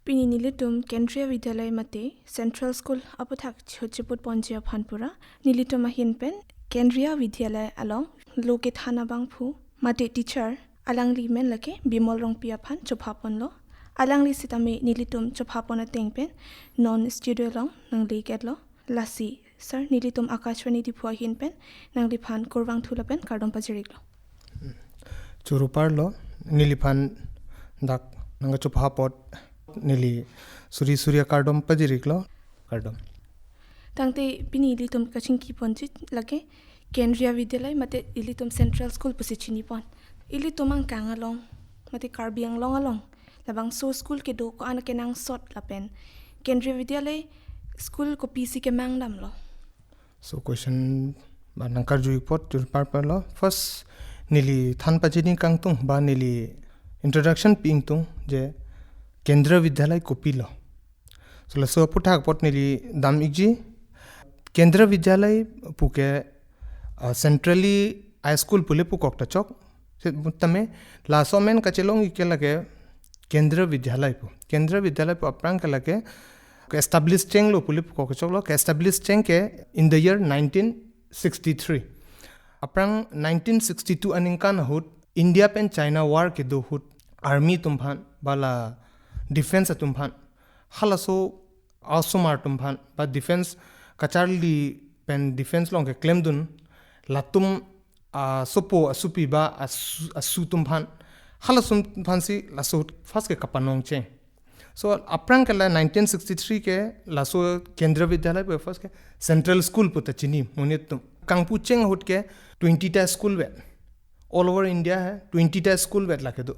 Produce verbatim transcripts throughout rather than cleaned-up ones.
Pini nelitum Kendriya Vidyalay mate Central School aputhak chihut chiput ponji aphan pura, nelitum ahin pen Kendriya Vidyalay along lo kethan abangphu mate teacher alangli men lake Bimol Rongpi aphan chopha ponlo. Alangli sitame nelitum chopha pon ateng pen non studio along nangli ketlo. Lasi, sir, nelitum Akashvani Diphu ahin pen nangliphan kurvangthu lapen kardom pajiriklo. Choro parlo, neliphan dak nangkachopha apot neli suri suri akardom pajiriklo. Kardom. Tangte pini ilitum kachingki ponji lake Kendriya Vidyalay mate ilitum Central School pusi chini pon. Ilitum angkang along mate Karbi Anglong along labangso school kedo ko-an kenangsot lapen Kendriya Vidyalay school kopisi kemang damlo? So question ba nangkarju apot choro parlo. First, neli than pachini kangtung ba neli introduction pi ingtung je Kendriya Vidyalay kopilo. So laso aputhak apot neli dam ikji. Kendriya Vidyalay puke, uh, centrally high school pule pukok ta chok. Sitame laso amen kachelong ik ke lake Kendriya Vidyalay pu. Kendriya Vidyalay pu aphrang ke lake ke-establish chenglo pule pukok choklo. Ke-establish cheng ke in the year nineteen sixty-three. Aphrang nineteen sixty-two aningkan ahut India pen China war kedo ahut army atum aphan ba la defense atum aphan, halaso asomar atum aphan ba defense kacharli pen defense along keklemdun latum asopo asupi ba asu, asu atum aphan, halaso atum aphansi laso first ke kapanong cheng. So aphrang ke la nineteen sixty-three ke laso Kendriya Vidyalay pu first ke Central School pu ta chini monit atum. Kangpu cheng ahut ke twenty ta school vet. All over India hai twenty ta school vet lake do.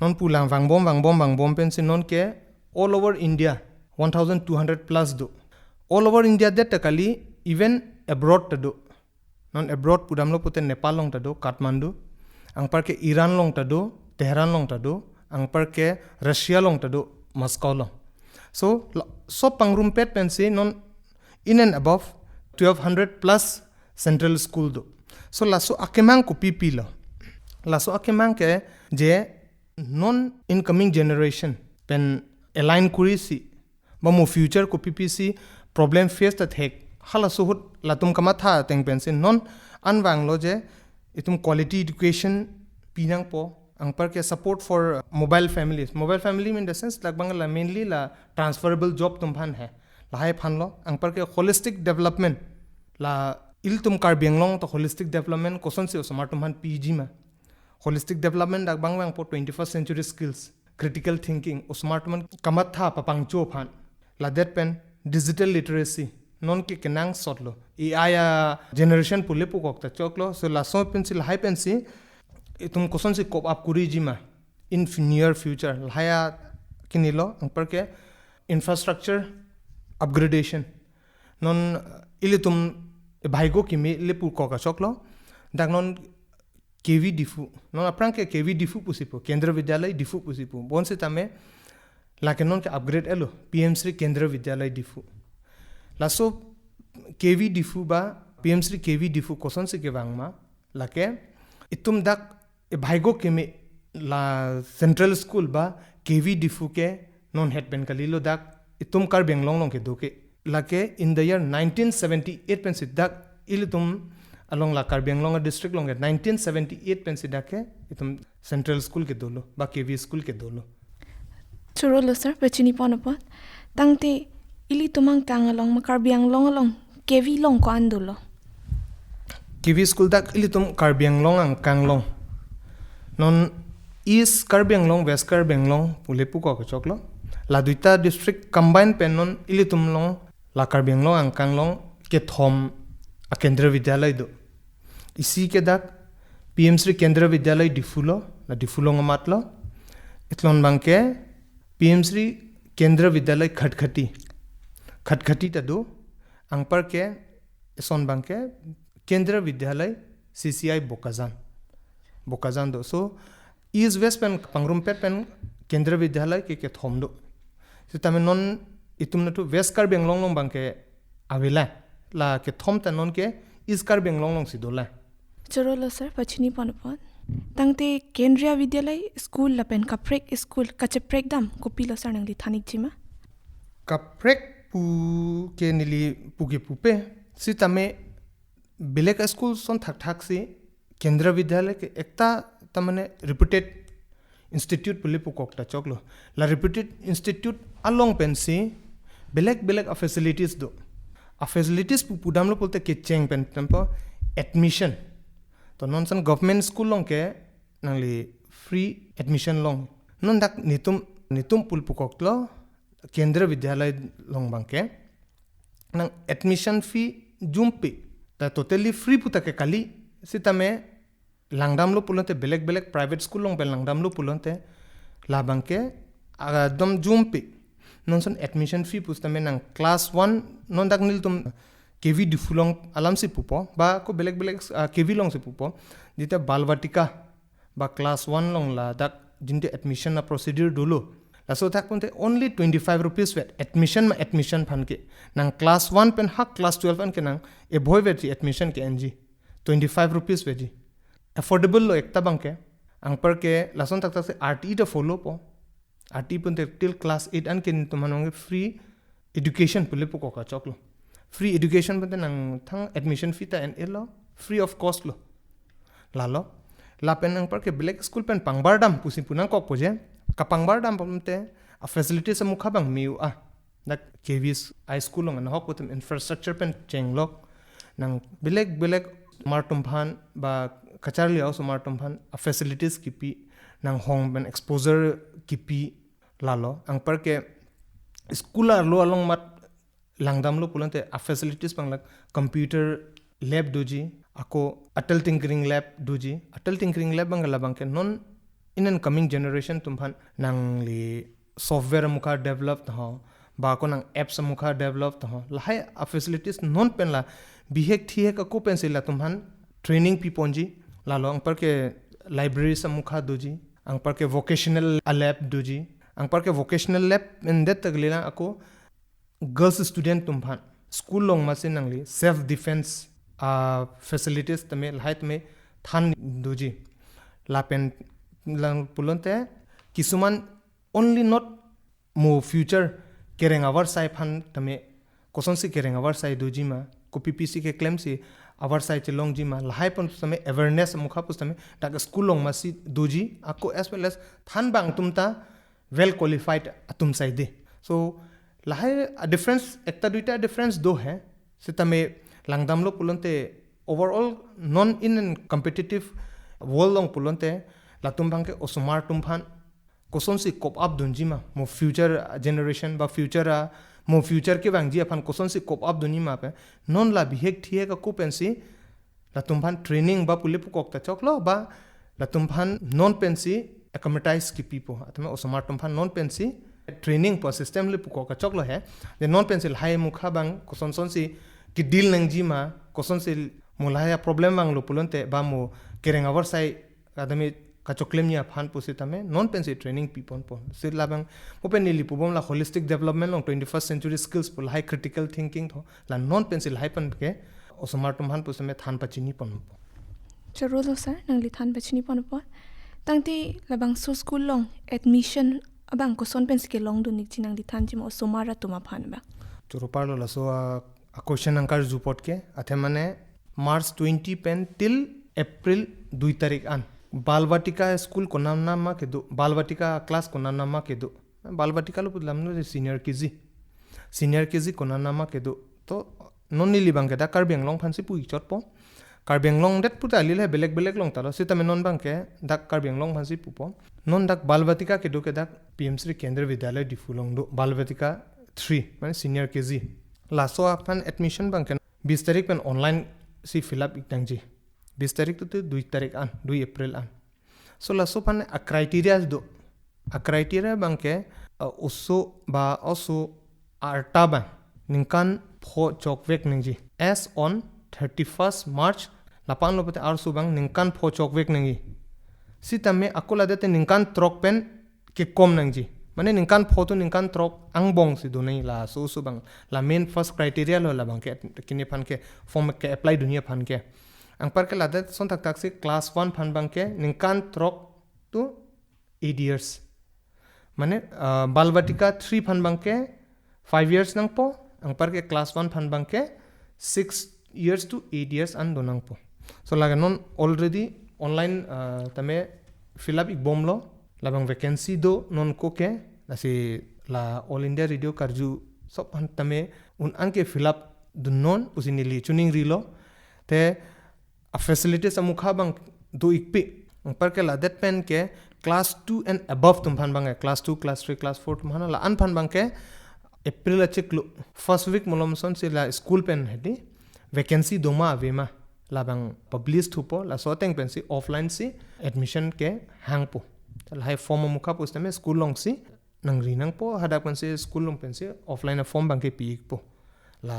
Non pu lang vangbom vangbom vangbom pensi non ke all over India one thousand two hundred plus do. All over India det ta kali, even abroad ta do. Non abroad pudamlo pute Nepal along ta do, Kathmandu. Anparke Iran along ta do, Tehran along ta do. Anparke Russia along ta do, Moscow along. So la, so pangrumpet pensi non in and above twelve hundred plus Central School do. So laso akemang kopi pilo? Laso akemang ke je non incoming generation pen align kurisi ba mo future kopi pisi problem face ta thek, halaso ahut latum kamatha ateng pensi non an vanglo je itum quality education pinangpo. Anparke support for mobile families. Mobile family mean the sense dak bang la mainly la transferable job atum aphan hai. Lahai aphanlo. Anparke holistic development, la ilitum Karbi Anglong ta holistic development kosonsi osomar atum aphan piji ma. Holistic development dak bang vangpo twenty-first century skills, critical thinking, osomar atum aphan kamatha papangcho aphan. Ladet pen digital literacy, non ke kenangsotlo. A I a generation pule pukok ta choklo. So laso pensi lahai pensi itum kosonsi cope up kuriji ma in f-, near future. Lahai akinilo. Anparke infrastructure upgradation. Non ilitum bhaigo kimi le pukok choklo. Dak non K V Diphu. Non aphrang ke K V Diphu pusi pu, Kendriya Vidyalay Diphu pusi pu. Bonsitame lake non ke upgrade elo, P M Shri Kendriya Vidyalay Diphu. Laso K V Diphu ba P M Shri K V Diphu kosonsi kevang ma? Lake itum dak bhaigo kimi la Central School ba K V Diphu ke non het pen kalilo, dak itum Karbi Anglong along kedo ke. Lake in the year nineteen seventy-eight pensi dak ilitum along la Karbi Anglong district along ke nineteen seventy-eight pensi dak ke itum Central School kedolo ba K V school kedolo. Chorolo sir, pachini pon apot. Tangte ilitum angkang along ma Karbi Anglong along K V along ko-an dolo? K V school dak ilitum Karbi Anglong angkang along, non East Karbi Anglong, West Karbi Anglong pule pukok choklo. La duita district combine pen non ilitum along la Karbi Anglong angkang along kethom a Kendriya Vidyalay do. Isi ke dak P M Shri Kendriya Vidyalay Diphu lo, la Diphu along amat lo. Itlon bangke P M Shri Kendriya Vidyalay Khatkhati. Khatkhati ta do. Anparke ison bangke Kendriya Vidyalay C C I Bokajan. Bokajan do. So East West pen pangrumpet pen Kendriya Vidyalay ke kethom do. Sitame non itum natu West Karbi Anglong along bangke avela, la kethom ta non ke East Karbi Anglong alongsi dola. Chorolo sir, pachini pon apot. Tangte Kendriya Vidyalay school lapen kaprek school kacheprek dam kopilo sir nangli than-ikji ma? Kaprek pu ke neli puke pupe, sitame belek school ason thakthak si Kendriya Vidyalay ke ekta ta mane reputed institute pule pukok ta choklo. La reputed institute along pensi belek belek a facilities do. A facilities pu pudamlo pulote kecheng pen tempo admission. To non ason government school along ke nangli free admission long. Non dak netum netum pule pukoklo Kendriya Vidyalay along abangke nang admission fee jumpi. Ta totally free pu ta ke kali, sitame langdamlo pulote belek belek private school along pen langdamlo pulote labangke agdam jumpi. Non ason admission fee pusitame nang class one, non dak nelitum K V Diphu along alam si pupo, ba ko belek belek, ah, K V along si pupo. Jita Balvatika ba class one along ladak jinte admission a procedure dolo. Laso thak pulote only twenty-five rupees vet, admission ma admission aphan ke. Nang class one pen ha class twelve an ke nang ebhoi vet si admission ke-enji. Twenty-five rupees vetji. Affordable lo ekta abangke. Anparke lason thakthak si R T E ta follow po. R T E pulote till class eight an ke netum aphan abangke free education pule pukok ta choklo. Free education pulote nang thang admission fee ta en-elo, free of cost lo. Lalo. Lapen anparke belek school pen pangbar dam pusi pu nangkokpo je. Kapangbar dam pulote a facilities amukha abang me-u a. Dak K V high school along ahok putum infrastructure pen chenglok. Nang belek belek osomar atum aphan ba kacharli osomar atum aphan a facilities kipi, nang hong pen exposure kipi lalo. Anparke school arlo along mat langdamlo pulote a facilities abang lake computer lab doji, ako Atal Tinkering Lab doji. Atal Tinkering Lab abang labangke non in and coming generation atum aphan nangli software amukha develop ta ho, ba ko nang apps amukha develop ta ho. Lahai a facilities non pen la bihek thihek ako pensi latum aphan training piponji. Lalo anparke libraries amukha doji, anparke vocational a lab doji, anparke vocational lab endet ta kalilang ako girls student atum aphan school along masi nangli self defense a facilities tame lahai tame than doji. Lapen lang pulote kisuman only not mo future kereng avarsai aphan tame kosonsi kereng avarsai doji ma, kopi pisi keklemsi avarsai chelongji ma, lahai pen tame awareness amukha pusitame dak school along masi doji, ako as well as than abang atum ta well qualified atum sai de. So lahai a difference, ekta duita difference do he. Sitame langdamlo pulote overall non in and competitive world along pulote latum abangke osomar atum aphan kosonsi cope up dunji ma, mo future generation ba future a, mo future kevangji aphan kosonsi cope up dunji ma pen non la bihek thihek ako pensi latum aphan training ba pule pukok ta choklo, ba latum aphan non pensi acclimatize kipipo, atame osomar atum aphan non pensi training pu system le pukok ta choklo he. De non pensi lahai amukha abang kosonsonsi kedeal nangji ma, kosonsi mo lahai a problem vanglo pulote ba mo kereng avarsai kadami kachoklemji aphan pusitame non pensi training piponpo. Si labang mo pen neli pubom la holistic development along twenty-first century skills pu lahai critical thinking tho, la non pensi lahai pen ke osomar atum aphan pusitame than pachiniponpo. Chorolo sir, nangli than pachiniponpo. Tangte labangso school along admission abang koson pensi kelong dun-ikji nangli thanji ma osomar atum aphan abang? Choro parlo laso a, a question nangkarju apot ke, athe mane March twenty pen till April dui tarik an Balvatika school konam nama kedo, Balvatika class konam nama kedo. Balvatika lo pulam no senior K G. Senior K G konam nama kedo. To non neli abangke dak Karbi Anglong aphansi pu-ik chotpo. Karbi Anglong det puta lile belek belek along talo. Sitame non abangke dak Karbi Anglong aphansi pupo. Non dak Balvatika kedo ke dak P M Shri Kendriya Vidyalay Diphu along do. Balvatika three, mane senior K G. Laso aphan admission abangke bis tarik pen online si fill up-ik nangji. Bis tarik to, to dui tarik an, dui April an. So laso aphan a criteria do. A criteria abangke, uh, oso ba oso arta abang ningkan pho chokvek nangji. As on thirty-first March, lapu-an lo pulote arloso abang ningkan pho chokvek nangji. Sitame ako ladak te ningkan throk pen kekom nangji. Mane ningkan pho to ningkan throk angbong si do nangji laso oso abang. La main first criteria lo labangke kini aphan ke form ke apply dunji aphan ke. Anparke ladak ason thakthak si class one aphan abangke ningkan throk to eight years. Mane, ah, Bal Vatika three aphan abangke five years nangpo, anparke class one aphan abangke six years to eight years an do nangpo. So lake non already online, ah, tame fill up ikbomlo, labang vacancy do non ako ke, lasi la All India Radio karju sop aphan tame un-an ke fill up dunnon pusi neli choningrilo. Te a facilities amukha abang do ikpi. Anparke ladak pen ke class two and above atum aphan abangke, class two, class three, class four atum aphan, la-an aphan abangke April achiklo first week malom ason si la school pen hedi vacancy doma avema labang publish thupo, laso ateng pensi offline si admission kehangpo. Lahai form amukha pusitame school alongsi nangri nangpo, hadak pensi school along pensi offline a form abangke pi ikpo. La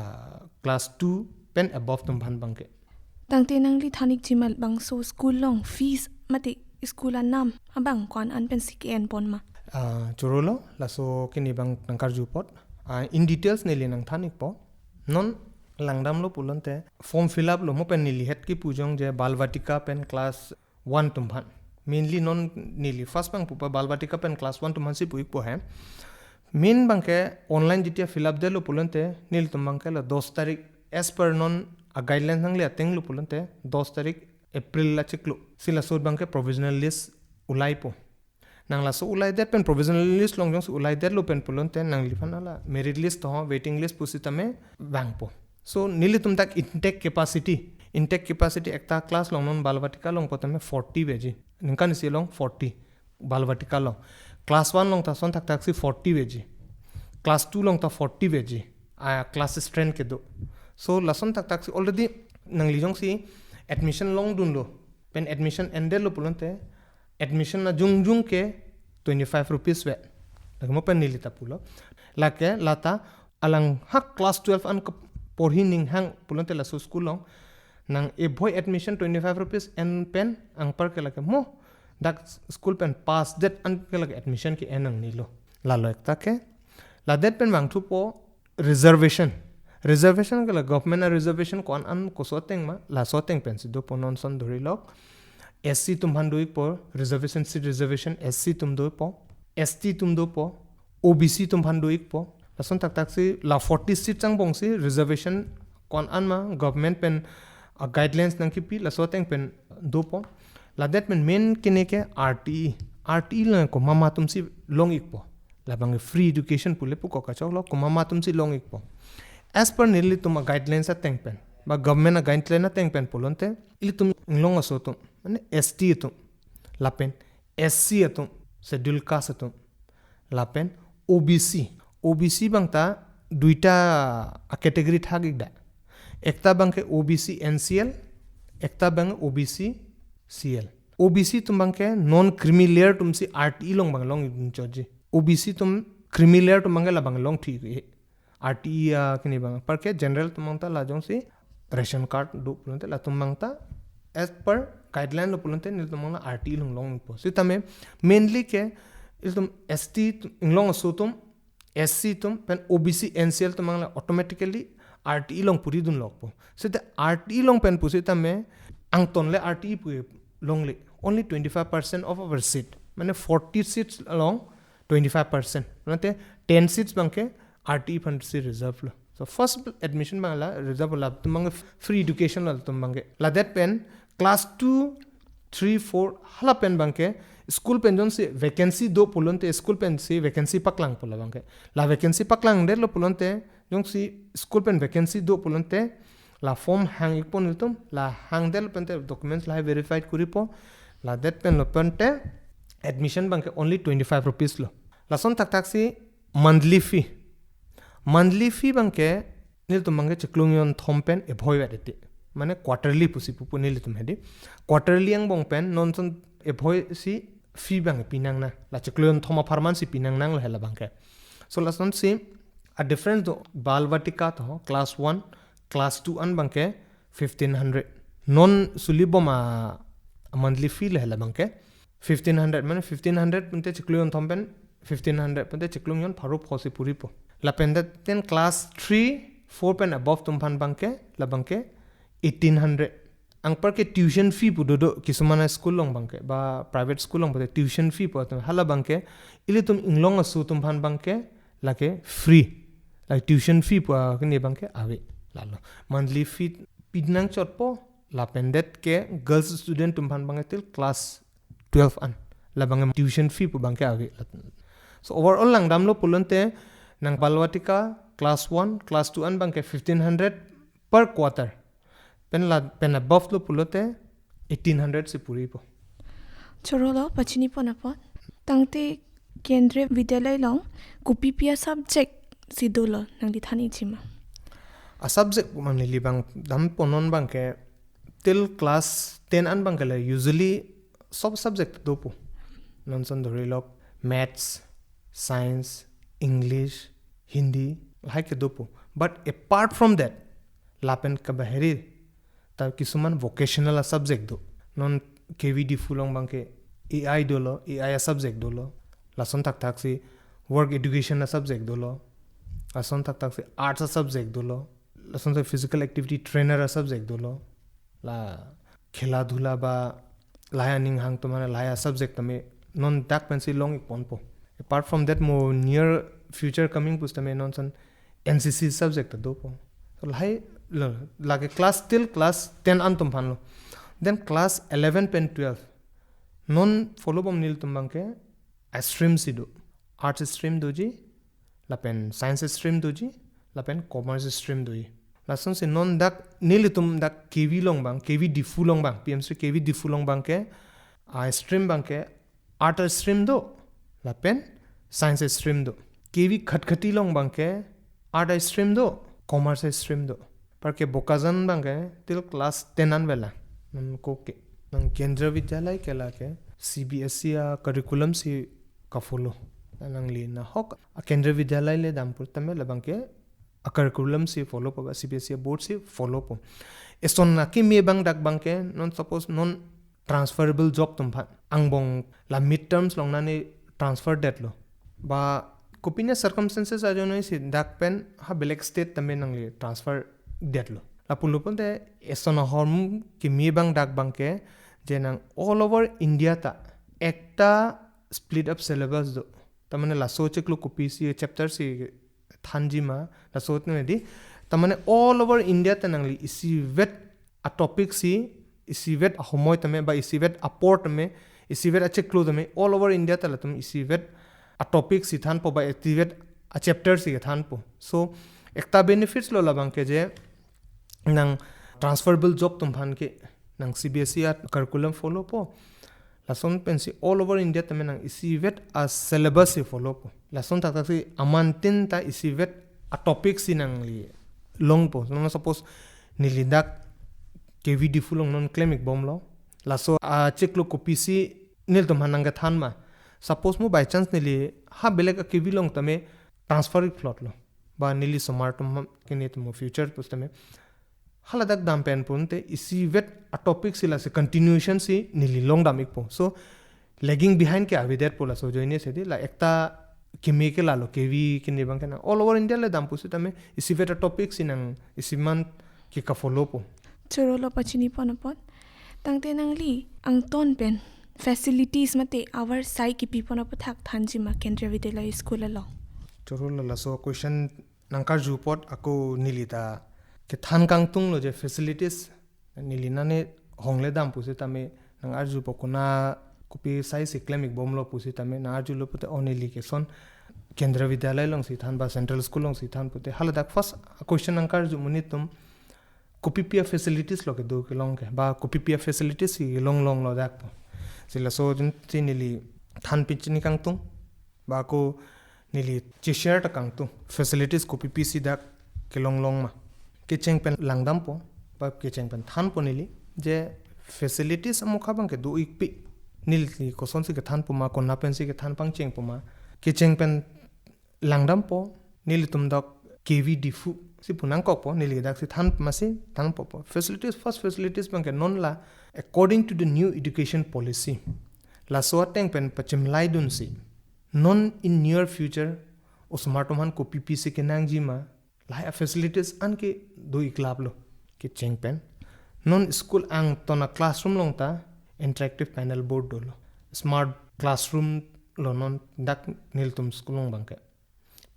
class two pen above atum aphan abangke. Tangte nangli than ikji ma labangso school along fees mate school anam abang ko-an an pensi ke-enpon ma? Ah, chorolo, laso ke neli abang nangkarju apot. Ah, in details neli nangthan ikpo. Non langdamlo pulote form fill up lo mo pen neli het kipu jongje Bal Vatika pen class one atum aphan. Mainly non neli first abang pupa Bal Vatika pen class one atum aphansi pu ikpo he. Main abangke online jetia fill up detlo pulote nelitum abangke la dos tarik, as per non a guidelines nangle atenglo pulote dos tarik April achiklo si laso abangke provisional list ulaipo. Nang laso ulaidet pen provisional list along jongsi ulaidetlo pen pulote nangliphan la merit list to waiting list pusitame vangpo. So nelitum dak intake capacity, intake capacity ekta class along non Bal Vatika along putame forty veji. Ningkan isi along forty Bal Vatika along. Class one along ta ason thakthak si forty veji. Class two along ta forty veji. A class strength kedo. So lason thakthak si already nangli jongsi admission longdunlo pen admission endetlo pulote admission ajungjung ke twenty-five rupees ve. Lake mo pen neli ta pulo. Lake lata alang hak class twelve an ke porhi ning hang pulote laso school along nang ebhoi admission twenty-five rupees en pen anparke lake mo dak school pen pass det an ke lake admission ke-en nangnelo. Lalo ekta ke. Ladet pen vangthupo reservation. Reservation ke la government a reservation ko-an an koso ateng ma, laso ateng pensi dopo, non ason dhurilok. S C atum aphan do ikpo, reservation seat reservation S C atum dopo, S T atum dopo, O B C atum aphan do ikpo. Lason thakthak si la forty seats angbong si reservation ko-an an ma government pen, ah, guidelines nangkipi, laso ateng pen dopo. Ladet pen main kene ke R T E. R T E la komat atum si long ikpo. Labang free education pule pu ko kachoklo, komat atum si long ikpo. As per nelitum a guidelines ateng pen, ba government a guideline ateng pen pulote, ilitum inglong aso atum, mane S T atum, lapen S C atum, schedule caste atum, lapen O B C. O B C abang ta duita a category thak ik da. Ekta abangke O B C N C L, ekta abang O B C C L. O B C atum abangke non creamy layer atum si R T E along abang long ik choji. O B C atum creamy layer atum abangke labang long thik e. R T E akini abang. Anparke general atum abang ta la jongsi ration card do pulote latum abang ta as per guideline lo pulote nelitum abang la R T E along longpo. Sitame mainly ke ilitum S T atum, inglong aso atum, S C atum pen O B C N C L atum abang la automatically R T E along puri dunlokpo. Seta R T E along pen pusitame angton le R T E pu longle. Only twenty-five percent of our seat. Mane forty seats along twenty-five percent. Mane ten seats abangke R T E aphan si reserve lo. So first admission abang la reserve lo, latum abang free education lo latum abangke. Ladet pen class two, three, four hala pen abangke school pen jongsi vacancy do pulote school pensi vacancy paklangpo labangke. La vacancy paklangdetlo pulote jongsi school pen vacancy do pulote la form hang ikpo nelitum, la hangdetlo pente documents lahai verified kuripo, ladet pen lo pente admission abangke only twenty-five rupees lo. Lason thakthak si monthly fee. Monthly fee abangke nelitum abangke chiklung jonthom pen ebhoi vet ete. Mane quarterly pusi pupo nelitum hedi. Quarterly angbong pen non ason ebhoi si fee abang pinangnang. La chiklung jonthom apharman si pinangnanglo hela abangke. So lasonsi a difference do Bal Vatika to class one, class two an abangke fifteen hundred. Non suli bom a monthly fee le hela abangke fifteen hundred, mane fifteen hundred pente chiklung jonthom pen fifteen hundred pente chiklung jon pharo pho si puripo. Lapen ten class three, four pen above atum aphan abangke, labangke eighteen hundred. anparke tuition fee pu dodo, kisuman a-school along abangke, ba private school along abangke tuition fee pu atum, hala abangke ilitum inglong aso atum aphan abangke lake free. Lake tuition fee pu akene abangke ave. Lalo monthly fee pi nangchotpo, lapen det ke girls student atum aphan abangke till class twelve an, la abangke tuition fee pu abangke ave. So overall langdamlo pulote nang Balwatika class one, class two an abangke fifteen hundred per quarter. Pen la, pen above lo pulote eighteen hundred si puripo. Chorolo, pachini pon apot. Tangte Kendriya Vidyalaya along kopipi a-subject si dolo nangli than-ikji ma? A-subject pu ma neli abang dampo, non abangke till class ten an abangke le usually sob subject dopo. Non ason dhorilok maths, science, English, Hindi, lahai ke dopo. But apart from that, lapen kabaheri ta kisuman vocational a-subject do. Non K V Diphu along abangke A I dolo, A I a-subject dolo. Lason thakthak si work education a-subject dolo. Lason thakthak si arts a-subject dolo. Lason si physical activity trainer a-subject dolo. La khela dhula ba lahai aning hang atum aphan lahai a-subject tame non dak pensi long-ik ponpo. Apart from that, mo near future coming pusitame non ason N C C subject ta dopo. So lahai lo, lake class till class ten an atum aphan lo. Then class eleven pen twelve non follow bom nelitum abangke a-stream si do. Arts stream doji, lapen science stream doji, lapen commerce stream doji. Lason si non dak nelitum dak K V along abang, K V Diphu along abang, P M C K V Diphu along abangke a-stream abangke art stream do, lapen science stream do. K V Khatkhati along abangke art stream do, commerce stream do. Anparke Bokajan abangke till class ten an vela. Non ko ke, nang Kendriya Vidyalaya ke lake C B S E a-curriculum si ka-follow. Nangli nahok a-Kendriya Vidyalaya le dam pusitame la abangke a-curriculum si follow po, ba C B S E board si follow po. Eson akimi abang dak abangke, non suppose non transferable job atum aphan, angbong la mid terms along nani transfer detlo, ba kopine circumstances ajoine si dak pen ha belek state tame nangli transfer detlo, lapu lo pulote eson ahormu kimi abang dak abangke je nang all over India ta ekta split up syllabus do. Ta mane laso chiklo kopisi chapter si thanji ma, laso tene di. Ta mane all over India ta nangli isivet a-topic si, isivet ahomoi tame, ba isivet apor tame, isivet achiklo tame, all over India ta latum isivet a-topic si thanpo, ba isivet a-chapter si thanpo. So ekta benefits lo la abangke je nang transferable job atum aphan ke nang C B S E a-curriculum follow po. Lason pensi all over India tame nang isivet a-syllabus si follow po. Lason thakthak si amantin ta isivet a-topic si nangli longpo. Non suppose neli dak K V Diphu along non klem-ik bomlo, laso achiklo kopisi nelitum aphan nangkethan ma. Suppose mo by chance neli ha belek a-K V along tame transfer-ik phlotlo, ba neli osomar atum ke nelitum future pusitame haladak dam pen pulote isivet a-topic si lasi continuation si neli longdam-ikpo. So lagging behind ke avedetpo, laso ajoine si di. La ekta kimi ke lalo, K V kini abangke nang all over India le dam pusitame isivet a-topic si nang isiman ke ka-follow po. Chorolo, pachini pon apot. Tangte nangli angton pen facilities mate avarsai kipi pon aputhak thanji ma Kendriya Vidyalaya school along? Chorolo, laso question nangkarju apot ako neli ta kethan kangtunglo je facilities, neli nane hongle dam pusitame nang arjupo, kona kopi sai si klem-ik bomlo pusitame nang arjulo pute, o neli ke eson Kendriya Vidyalaya along si than ba central school along si than pute, haladak first question nangkarju, monit atum kopipi a-facilities lo kedo kelong ke, ba kopipi a-facilities si kelong longlo dak po. Si laso ajoine si neli than pachini kangtung, ba ako neli che-share ta kangtung, facilities kopipi si dak kelong long ma. Kecheng pen langdampo, ba kecheng pen thanpo neli, je facilities amokha abangke do-ikpi. Neli kosonsi kethanpo ma, kona pensi kethan pangchengpo ma, kecheng pen langdampo, nelitum dak K V Diphu si pu nangkokpo, neli dak si than masi thanpo po. Facilities, first facilities abangke non la, according to the new education policy, laso ateng pen pachimlaidunsi non in near future osomar atum aphan kopipi si kenangji ma, lahai a-facilities an ke do-ik laplo, kecheng pen. Non school angton a-classroom along ta interactive panel board dolo. Smart classroom lo non dak nelitum school along abangke.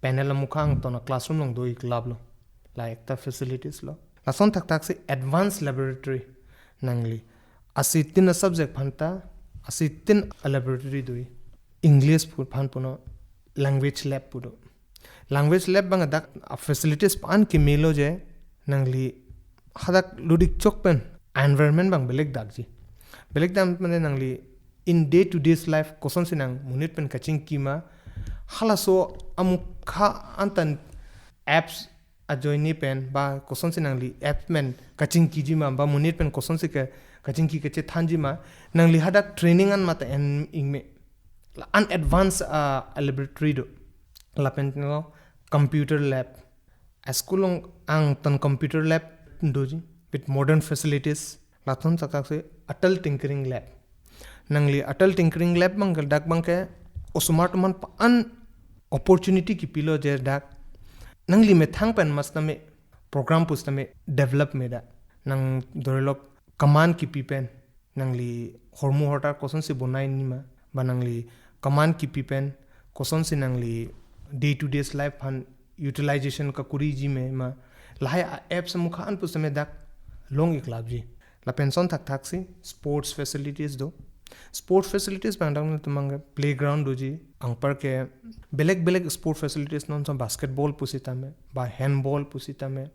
Panel amukha angton a-classroom along do-ik lap lo. La ekta facilities lo. Lason thakthak si advanced laboratory nangli. Asitin a-subject aphan ta, asitin a-laboratory do-ik. English pu aphan punon language lab pu do. Language lab abang dak a-facilities aphan kemelo je nangli hadak ludikchok pen environment abang belek dakji. Belek dak mane nangli in day to day's life kosonsi nang monit pen kachingki ma, halaso amukha anta apps ajoine pen ba kosonsi nangli app pen kachingkiji ma ba monit pen kosonsi ke kachingki kachethanji ma, nangli hadak training an mata en-ik me. La an advanced a, a-laboratory do. Lapen lo computer lab. A-school along angton computer lab doji with modern facilities. Lason thakthak si Atal Tinkering Lab. Nangli Atal Tinkering Lab abang dak abangke osomar atum aphan an opportunity kipilo je dak nangli methang pen mas tame program pusitame develop me dak. Nang dorilok kaman kipi pen nangli hormu hortar kosonsi bonai nima, ba nangli kaman kipi pen kosonsi nangli day to day's life aphan utilization kakuriji me ma, lahai a-apps amukha an pusitame dak long-ik lapji. Lapen lason thakthak si sports facilities do. Sports facilities abang dak nelitum abangke playground doji, anparke belek belek sport facilities non sa basketball pusitame, ba handball pusitame,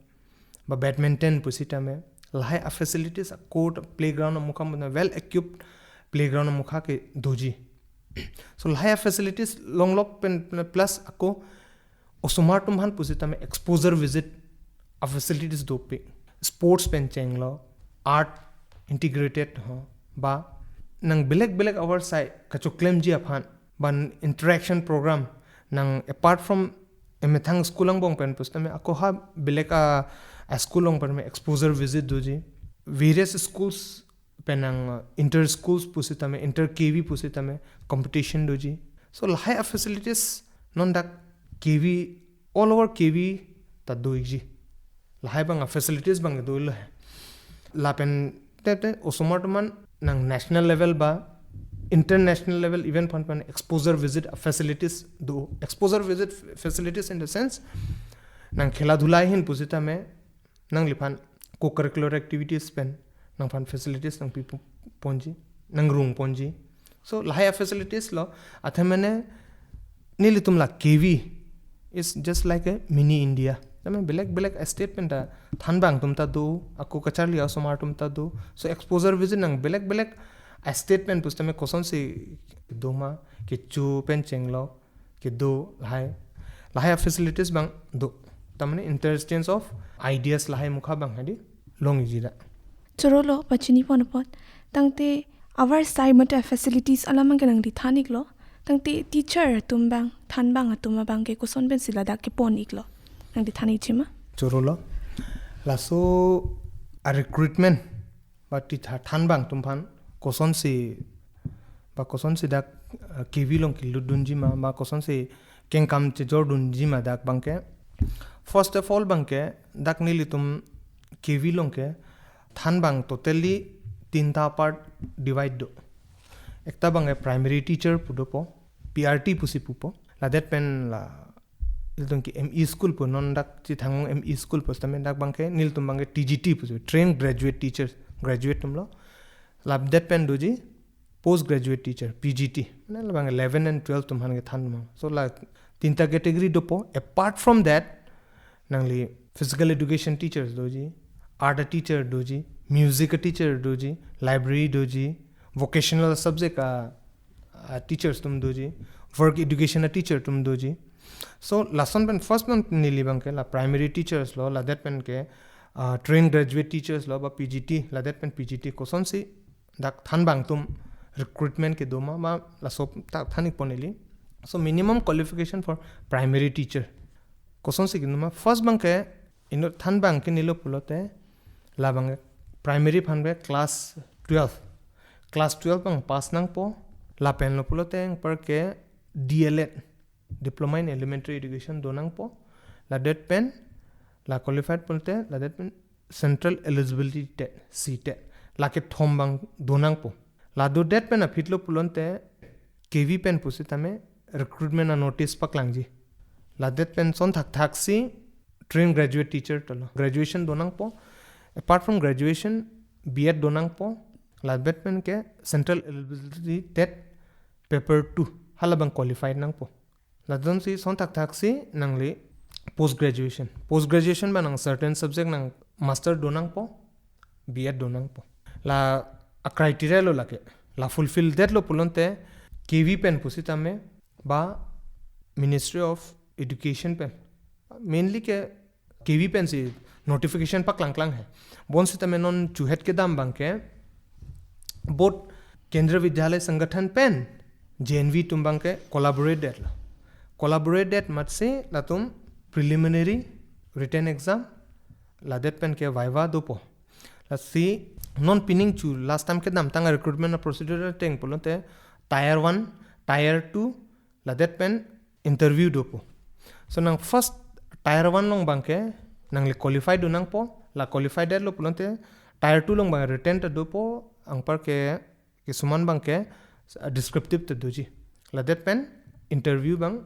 ba badminton pusitame, lahai a-facilities, a-court, playground amukha mane well equipped playground amukha ke doji. So lahai a-facilities longlok pen plus ako osomar atum aphan pusitame exposure visit a-facilities dopik. Sports pen chenglo, art integrated ho, ba nang belek belek avar sai kachoklemji aphan, ba interaction program nang apart from emethang school angbong pen pusitame ako ha belek a, a-school along pen exposure visit doji. Various schools pen nang, uh, inter schools pusitame, inter K V pusitame competition doji. So lahai a-facilities non dak K V, all over K V ta do-ikji. Lahai abang a-facilities abang dolo he. Lapen te te osomar atum aphan nang national level ba international level event aphan pen exposure visit a-facilities do. Exposure visit f-, facilities in the sense nang khela dhula ahin pusitame nangliphan co-curricular activities pen nangphan facilities nangpi pu-, ponji, nangrung ponji. So lahai a-facilities lo, athe mane nelitum la K V is just like a mini India. Tame belek belek a-state pen ta thanbang atum ta do, ako kacharli osomar atum ta do. So exposure visit nang belek belek a-state pen pusitame kosonsi doma, kecho pen chenglo, kedo lahai, lahai a-facilities abang do. Tamane interchange of ideas lahai mukha abang hadi long-ikji dak. Chorolo, pachini pon apot. Tangte avar sai mate facilities alam abangke nangli than-iklo. Tangte teacher atum abang, thanbang atum abangke koson pensi ladak kepon-iklo, nangli than-ikji ma? Chorolo. Laso a-recruitment ba teacher thanbang atum aphan kosonsi, ba kosonsi dak, uh, K V along kelutdunji ma, ba kosonsi kengkam chejordunji ma dak abangke. First of all abangke dak nelitum K V along ke thanbang totally tinta part divide do. Ekta abangke primary teacher pu dopo, P R T pusi pupo. Ladet pen la nelitum ke M E school pu, non dak Chithang M E school pusitame dak abangke nelitum abangke T G T pusi, trained graduate teachers, graduate atumlo. Ladet pen doji postgraduate teacher, P G T. Mane labang eleven and twelve atum aphan kethan ma. So la tinta category dopo. Apart from that, nangli physical education teachers doji, art teacher doji, music teacher doji, library doji, vocational subject a, a teachers atum doji, work education a teacher atum doji. So lason pen first pen neli abangke la primary teachers lo, ladet pen ke, uh, trained graduate teachers lo, ba P G T, ladet pen P G T kosonsi dak thanbang atum recruitment kedo ma, ma laso ta than-ikpo neli. So minimum qualification for primary teacher kosonsi kedo ma? First abangke inut thanbang kenelo pulote labang primary aphan ke class twelve. Class twelve abang pass nangpo, lapen lo pulote anparke D L Ed, Diploma in Elementary Education do nangpo. Ladet pen la qualified pulote, ladet pen Central Eligibility Test, CTET, la kethom abang donangpo. La dodet pen aphi lo pulote KV pen pusitame recruitment a-notice paklangji. Ladet pen son thakthaksi trained graduate teacher tolo. Graduation donangpo. Apart from graduation, B.Ed donangpo. Ladet pen ke Central Eligibility Test paper two, hala abang qualified nangpo. Latumsi son thakthaksi nangli post graduation. Post graduation abang nang certain subject nang master donangpo, B.Ed donangpo. La a-criteria lo lake. La fulfill detlo pulote KV pen pusitame ba Ministry of Education pen. Mainly ke KV pensi notification paklangklang he. Bonsitame non chuhet kedam abang ke both Kendriya Vidyalaya Sangathan pen JNV atum abang ke collaborate detlo. Collaborate det amatsi latum preliminary written exam, ladet pen ke viva dopo. Lasi non pining chu last time kedamtang recruitment a-procedure ateng pulote tier one, tier two, ladet pen interview dopo. So nang first tier one along abang ke nangli qualified donangpo, la qualified detlo pulote tier two along abang written ta dopo, anpar ke kisuman abang ke, uh, descriptive ta doji. Ladet pen interview abang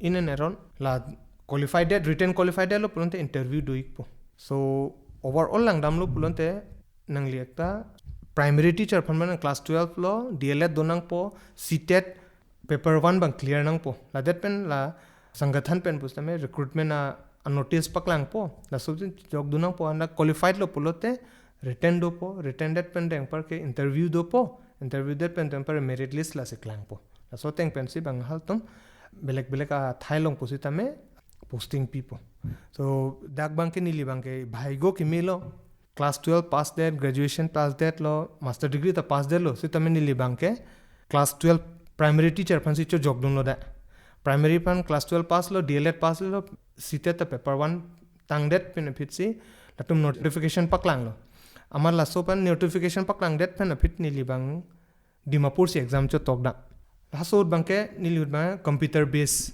in and around la qualified det, written qualified detlo pulote interview do-ikpo. So overall langdamlo pulote nangli ekta primary teacher aphan mane class twelve lo D.El.Ed donangpo, CTET paper one abang clear nangpo. Ladet pen la Sangathan pen pusitame recruitment a, a-notice paklangpo. Laso chojok donangpo, anta qualified lo pulote written dopo, written det pen anpar ke interview dopo, interview det pen anpar merit list lasi klangpo. Laso ateng pensi abang halatum belek belek athai along pusitame posting pipo. So dak abang ke neli abang ke bhagyo kemelo, class twelve pass det, graduation pass detlo, master degree ta pass detlo, sitame neli abang ke class twelve primary teacher aphansi chojok dunlo da. Primary aphan class twelve pass lo, D.El.Ed pass lo, CTET ta paper one tangdet pen aphitsi latum notification paklanglo. Amat laso pen notification paklangdet pen aphit neli abang Dimapur si exam chotok dam. Laso ahut abang ke neli ahut abang computer base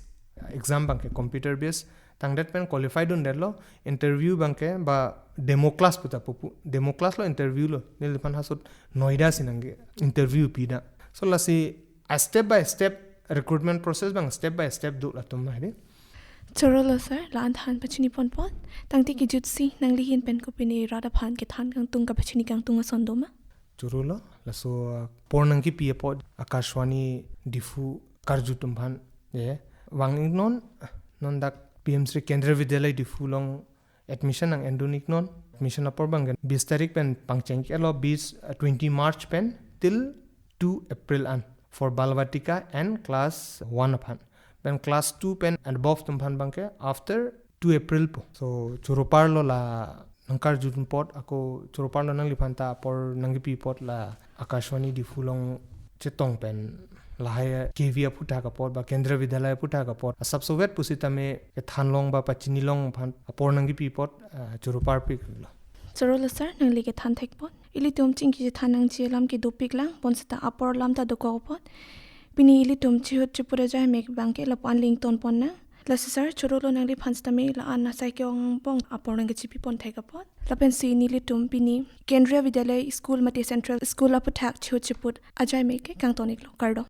exam abang ke computer base tangdet pen qualified un detlo, interview abang ke ba demo class puta pupu, demo class lo, interview lo, neliphan halaso ahut Noida si nangke interview pi dam. So lasi a step by step recruitment process abang step by step do latum ma hedi. Chorolo sir, la-an than pachini ponpon. Tangte kejutsi nangli ahin pen kopine rat aphan kethan kangtung kapachini kangtung ason doma? Chorolo, laso, uh, apor nangkepi apot Akashvani Diphu karju atum aphan, ye, vang-iknon, non dak P M Shri Kendriya Vidyalaya Diphu along admission nang-endun iknon. Admission apor abang ke bis tarik pen pangcheng-iklo, bis, uh, twenty March pen till two April an for Bal Vatika and class one aphan. Pen class two pen and above atum aphan abang ke after two April po. So choro apor lo la nangkarjun apot, ako choro apor lo nangliphan ta apor nangkepi apot la Akashvani Diphu along chetong pen lahai KV aphuthak apot ba Kendriya Vidyalaya aphuthak apot asap sovet pusitame kethan long ba pachini long aphan apor nangkepi apot, ah, choro apor piklo. Chorolo sir, nangli kethan thekpon. Ilitum chingki chethan nangji alam ke dopiklang, bonseta apor alam ta dokok apot. Pini ilitum chihut chipura jai mek abang ke lapu-an le ington ponnang. Lasi sir, chorolo nangliphan sitame la-an asai ke-ong angbong apor nangkechipi pon thek apot. Lapensi nelitum pini Kendriya Vidyalaya School mate Central School aphuthak chihut chiput ajai mek ke kangton-iklo, kardom.